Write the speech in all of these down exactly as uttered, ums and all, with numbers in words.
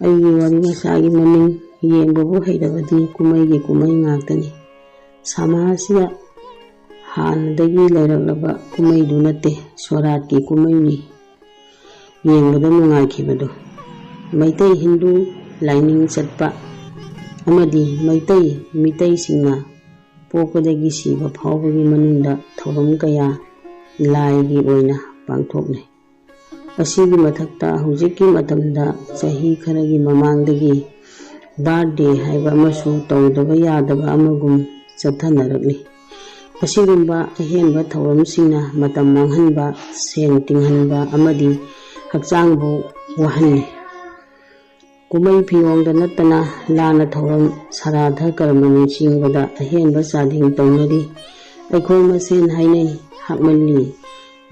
ꯑꯩꯒꯤ ꯋꯥꯔꯤ ꯃꯆꯥꯒꯤ ꯃꯃꯤꯡ ꯌꯦꯡꯕꯕꯨ ꯍꯩꯔꯕꯗꯤ ꯀꯨꯝꯍꯩꯒꯤ ꯀꯨꯝꯍꯩ ꯉꯥꯛꯇꯅꯤ꯫ ꯁꯃꯥꯖꯁꯤꯗ ꯍꯥꯟꯅꯗꯒꯤ ꯂꯩꯔꯛꯂꯕ ꯀꯨꯝꯍꯩꯗꯨ ꯅꯠꯇꯦ, ꯁꯣꯔꯥꯠꯀꯤ ꯀꯨꯝꯍꯩꯅꯤ꯫ ꯌꯦꯡꯕꯗ ꯅꯨꯡꯉꯥꯏꯈꯤꯕꯗꯨ꯫ ꯃꯩꯇꯩ ꯍꯤꯟꯗꯨ ꯂꯥꯏꯅꯤꯡ ꯆꯠꯄ ꯑꯃꯗꯤ ꯃꯩꯇꯩ ꯃꯤꯇꯩꯁꯤꯡꯅ ꯄꯣꯛꯄꯗꯒꯤ ꯁꯤꯕ ꯐꯥꯎꯕꯒꯤ ꯃꯅꯨꯡꯗ ꯊꯧꯔꯝ ꯀꯌꯥ ꯂꯥꯏꯒꯤ ꯑꯣꯏꯅ ꯄꯥꯡꯊꯣꯛꯅꯩ꯫ ꯑꯁꯤꯒꯤ ꯃꯊꯛꯇ ꯍꯧꯖꯤꯛꯀꯤ ꯃꯇꯝꯗ ꯆꯍꯤ ꯈꯔꯒꯤ ꯃꯃꯥꯡꯗꯒꯤ birthday ꯍꯥꯏꯕ ꯑꯃꯁꯨ ꯇꯧꯗꯕ ꯌꯥꯗꯕ ꯑꯃꯒꯨꯝ ꯆꯠꯊꯅꯔꯛꯂꯤ꯫ ꯑꯁꯤꯒꯨꯝꯕ ꯑꯍꯦꯟꯕ ꯊꯧꯔꯝꯁꯤꯡꯅ ꯃꯇꯝ ꯃꯥꯡꯍꯟꯕ, ꯁꯦꯟ ꯇꯤꯡꯍꯟꯕ ꯑꯃꯗꯤ ꯍꯛꯆꯥꯡꯕꯨ ꯋꯥꯍꯜꯂꯤ꯫ ꯀꯨꯝꯍꯩ ꯐꯤꯌꯣꯡꯗ ꯅꯠꯇꯅ ꯂꯥꯟꯅ ꯊꯧꯔꯝ, ꯁꯔꯥꯙ ꯀꯔꯃꯅꯆꯤꯡꯕꯗ ꯑꯍꯦꯟꯕ ꯆꯥꯗꯤꯡ ꯇꯧꯅꯔꯤ꯫ ꯑꯩꯈꯣꯏ ꯃꯁꯦꯟ ꯍꯥꯏꯅꯩ, ꯍꯥꯞꯃꯜꯂꯤ꯫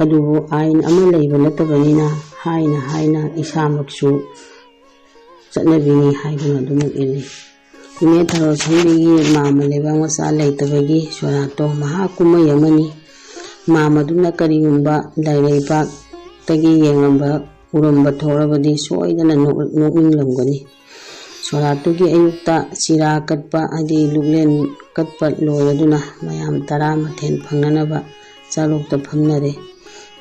ꯑꯗꯨꯕꯨ ꯑꯥꯏꯟ ꯑꯃ ꯂꯩꯕ ꯅꯠꯇꯕꯅꯤꯅ ꯍꯥꯏꯅ ꯍꯥꯏꯅ ꯏꯁꯥꯃꯛꯁꯨ ꯆꯠꯅꯕꯤꯅꯤ ꯍꯥꯏꯗꯨꯅ ꯑꯗꯨꯃꯛ ꯏꯜꯂꯤ꯫ ꯏꯅꯦ ꯊꯔꯣ ꯁꯝꯕꯤꯒꯤ ꯃꯥꯝꯃ ꯂꯩꯕꯥꯛ ꯃꯆꯥ ꯂꯩꯇꯕꯒꯤ ꯁꯣꯔꯥꯠꯇꯣ ꯃꯍꯥ ꯀꯨꯝꯍꯩ ꯑꯃꯅꯤ꯫ ꯃꯥꯝꯃꯗꯨꯅ ꯀꯔꯤꯒꯨꯝꯕ ꯂꯥꯏꯔꯩꯕꯥꯛꯇꯒꯤ ꯌꯦꯡꯂꯝꯕ, ꯎꯔꯝꯕ ꯊꯣꯛꯂꯕꯗꯤ ꯁꯣꯏꯗꯅ ꯅꯣꯛ-, ꯅꯣꯛꯅꯤꯡꯂꯝꯒꯅꯤ꯫ ꯁꯣꯔꯥꯠꯇꯨꯒꯤ ꯑꯌꯨꯛꯇ ꯆꯤꯔꯥ ꯀꯠꯄ, ꯍꯥꯏꯗꯤ ꯂꯨꯛꯂꯦꯟ ꯀꯠꯄ ꯂꯣꯏꯔꯗꯨꯅ ꯃꯌꯥꯝ ꯇꯔꯥ ꯃꯊꯦꯜ ꯐꯪꯅꯅꯕ ꯆꯥꯂꯣꯛꯇ ꯐꯝꯅꯔꯦ꯫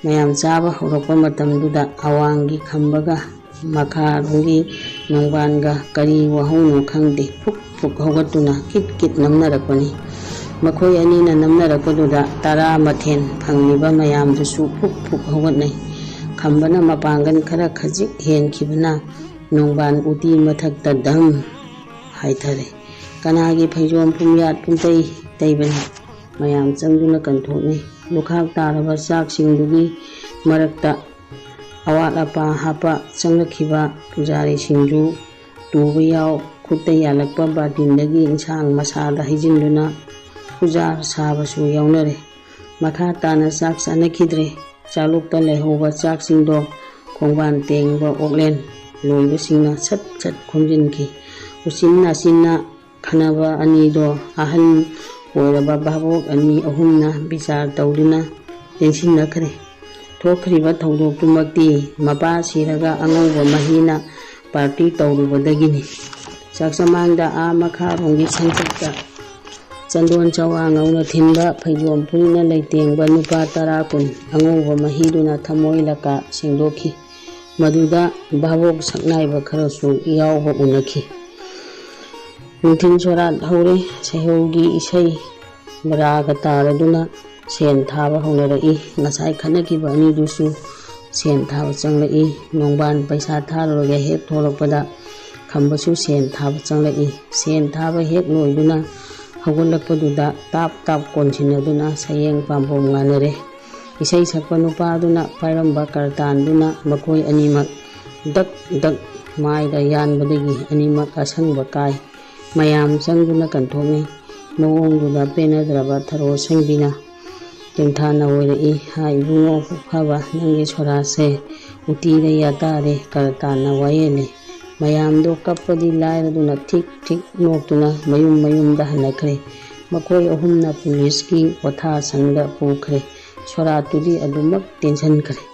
ꯃꯌꯥꯝ ꯆꯥꯕ ꯍꯧꯔꯛꯄ ꯃꯇꯝꯗꯨꯗ ꯑꯋꯥꯡꯒꯤ ꯈꯝꯕꯒ ꯃꯈꯥꯔꯣꯝꯒꯤ ꯅꯣꯡꯕꯥꯟꯒ ꯀꯔꯤ ꯋꯥꯍꯧꯅꯣ ꯈꯪꯗꯦ, ꯐꯨꯛ ꯐꯨꯛ ꯍꯧꯒꯠꯇꯨꯅ ꯀꯤꯠ ꯀꯤꯠ ꯅꯝꯅꯔꯛꯄꯅꯤ꯫ ꯃꯈꯣꯏ ꯑꯅꯤꯅ ꯅꯝꯅꯔꯛꯄꯗꯨꯗ ꯇꯔꯥ ꯃꯊꯦꯜ ꯐꯪꯂꯤꯕ ꯃꯌꯥꯝꯗꯨꯁꯨ ꯐꯨꯛ ꯐꯨꯛ ꯍꯧꯒꯠꯅꯩ꯫ ꯈꯝꯕꯅ ꯃꯄꯥꯡꯒꯜ ꯈꯔ ꯈꯖꯤꯛ ꯍꯦꯟꯈꯤꯕꯅ ꯅꯣꯡꯕꯥꯟ ꯎꯇꯤ ꯃꯊꯛꯇ ꯙꯝ ꯍꯥꯏꯊꯔꯦ꯫ ꯀꯅꯥꯒꯤ ꯐꯩꯖꯣꯝ ꯄꯨꯝꯌꯥꯠ ꯄꯨꯝꯇꯩ ꯇꯩꯕꯅꯤ꯫ ꯃꯌꯥꯝ ꯆꯪꯗꯨꯅ ꯀꯟꯊꯣꯛꯅꯩ꯫ ꯂꯨꯈꯥꯛ ꯇꯥꯔꯕ ꯆꯥꯛꯁꯤꯡꯗꯨꯒꯤ ꯃꯔꯛꯇ ꯑꯋꯥꯠ ꯑꯄꯥ ꯍꯥꯞꯄ ꯆꯪꯂꯛꯈꯤꯕ ꯄꯨꯖꯥꯔꯤꯁꯤꯡꯁꯨ ꯇꯨꯕ ꯌꯥꯎ, ꯈꯨꯠꯇ ꯌꯥꯜꯂꯛꯄ ꯕꯥꯔꯇꯤꯟꯗꯒꯤ ꯏꯟꯁꯥꯡ ꯃꯁꯥꯗ ꯍꯩꯖꯤꯟꯗꯨꯅ ꯄꯨꯖꯥꯔ ꯁꯥꯕꯁꯨ ꯌꯥꯎꯅꯔꯦ꯫ ꯃꯈꯥ ꯇꯥꯅ ꯆꯥꯛ ꯆꯥꯅꯈꯤꯗ꯭ꯔꯦ꯫ ꯆꯥꯂꯣꯛꯇ ꯂꯩꯍꯧꯕ ꯆꯥꯛꯁꯤꯡꯗꯣ ꯈꯣꯡꯕꯥꯟ ꯇꯦꯡꯕ ꯑꯣꯛꯂꯦꯟ ꯂꯣꯏꯕꯁꯤꯡꯅ ꯁꯠ ꯁꯠ ꯈꯣꯝꯖꯤꯟꯈꯤ꯫ ꯎꯆꯤꯟ ꯅꯥꯆꯤꯟꯅ ꯈꯟꯅꯕ ꯑꯅꯤꯗꯣ ꯑꯍꯜ ꯑꯣꯏꯔꯕ ꯚꯥꯕꯣꯛ ꯑꯅꯤ ꯑꯍꯨꯝꯅ ꯕꯤꯆꯥꯔ ꯇꯧꯗꯨꯅ ꯇꯦꯡꯁꯤꯟꯅꯈ꯭ꯔꯦ꯫ ꯊꯣꯛꯈ꯭ꯔꯤꯕ ꯊꯧꯗꯣꯛꯇꯨꯃꯛꯇꯤ ꯃꯄꯥ ꯁꯤꯔꯒ ꯑꯉꯧꯕ ꯃꯍꯤꯅ ꯄꯥꯔꯇꯤ ꯇꯧꯔꯨꯕꯗꯒꯤꯅꯤ꯫ ꯆꯥꯛꯆꯃꯥꯡꯗ ꯑꯥ ꯃꯈꯥꯔꯣꯝꯒꯤ ꯁꯪꯆꯠꯇ ꯆꯟꯗꯣꯟ ꯆꯋꯥ ꯉꯧꯅ ꯊꯤꯟꯕ ꯐꯩꯖꯣꯝ ꯐꯨꯔꯤꯠꯅ ꯂꯩꯇꯦꯡꯕ ꯅꯨꯄꯥ ꯇꯔꯥ ꯀꯨꯟ ꯑꯉꯧꯕ ꯃꯍꯤꯗꯨꯅ ꯊꯃꯣꯏ ꯂꯀꯥ ꯁꯦꯡꯗꯣꯛꯈꯤ꯫ ꯃꯗꯨꯗ ꯚꯥꯕꯣꯛ ꯁꯛꯅꯥꯏꯕ ꯈꯔꯁꯨ ꯌꯥꯎꯕ ꯎꯅꯈꯤ꯫ ꯅꯨꯡꯊꯤꯜ ꯁꯣꯔꯥꯠ ꯍꯧꯔꯦ꯫ ꯁꯩꯍꯧꯒꯤ ꯏꯁꯩ ꯔꯥꯒ ꯇꯥꯔꯗꯨꯅ ꯁꯦꯟ ꯊꯥꯕ ꯍꯧꯅꯔꯛꯏ꯫ ꯉꯁꯥꯏ ꯈꯠꯅꯈꯤꯕ ꯑꯅꯤꯗꯨꯁꯨ ꯁꯦꯟ ꯊꯥꯕ ꯆꯪꯂꯛꯏ꯫ ꯅꯣꯡꯕꯥꯟ ꯄꯩꯁꯥ ꯊꯥꯔꯨꯔꯒ ꯍꯦꯛ ꯊꯣꯛꯂꯛꯄꯗ ꯈꯝꯕꯁꯨ ꯁꯦꯟ ꯊꯥꯕ ꯆꯪꯂꯛꯏ꯫ ꯁꯦꯟ ꯊꯥꯕ ꯍꯦꯛ ꯂꯣꯏꯗꯨꯅ ꯍꯧꯒꯠꯂꯛꯄꯗꯨꯗ ꯇꯥꯞ ꯇꯥꯞ ꯀꯣꯟꯁꯤꯟꯅꯗꯨꯅ ꯁꯌꯦꯡ ꯄꯥꯝꯕꯣꯝ ꯉꯥꯟꯅꯔꯦ꯫ ꯏꯁꯩ ꯁꯛꯄ ꯅꯨꯄꯥꯗꯨꯅ ꯄꯥꯏꯔꯝꯕ ꯀꯔꯇꯥꯟꯗꯨꯅ ꯃꯈꯣꯏ ꯑꯅꯤꯃꯛ ꯗꯛ ꯗꯛ ꯃꯥꯏꯗ ꯌꯥꯟꯕꯗꯒꯤ ꯑꯅꯤꯃꯛ ꯑꯁꯪꯕ ꯀꯥꯏ꯫ ꯃꯌꯥꯝ ꯆꯪꯗꯨꯅ ꯀꯟꯊꯣꯛꯅꯤ꯫ ꯃꯑꯣꯡꯗꯨꯗ ꯄꯦꯟꯅꯗ꯭ꯔꯕ ꯊꯔꯣ ꯁꯦꯡꯕꯤꯅ ꯇꯦꯡꯊꯥꯅ ꯑꯣꯏꯔꯛꯏ꯫ "ꯍꯥꯏ ꯏꯕꯨꯡꯉꯣ, ꯄꯨꯛ ꯐꯕ, ꯅꯪꯒꯤ ꯁꯣꯔꯥꯁꯦ ꯎꯇꯤꯗ ꯌꯥꯇꯥꯔꯦ, ꯀꯔꯇꯥꯟꯅ ꯋꯥꯌꯦꯜꯂꯦ"꯫ ꯃꯌꯥꯝꯗꯣ ꯀꯞꯄꯗꯤ ꯂꯥꯏꯔꯗꯨꯅ ꯊꯤꯛ ꯊꯤꯛ ꯅꯣꯛꯇꯨꯅ ꯃꯌꯨꯝ ꯃꯌꯨꯝꯗ ꯍꯟꯅꯈ꯭ꯔꯦ꯫ ꯃꯈꯣꯏ ꯑꯍꯨꯝꯅ ꯄꯨꯂꯤꯁꯀꯤ ꯄꯣꯊꯥꯁꯪꯗ ꯄꯨꯈ꯭ꯔꯦ꯫ ꯁꯣꯔꯥꯠꯇꯨꯗꯤ ꯑꯗꯨꯃꯛ ꯇꯦꯟꯁꯤꯟꯈ꯭ꯔꯦ꯫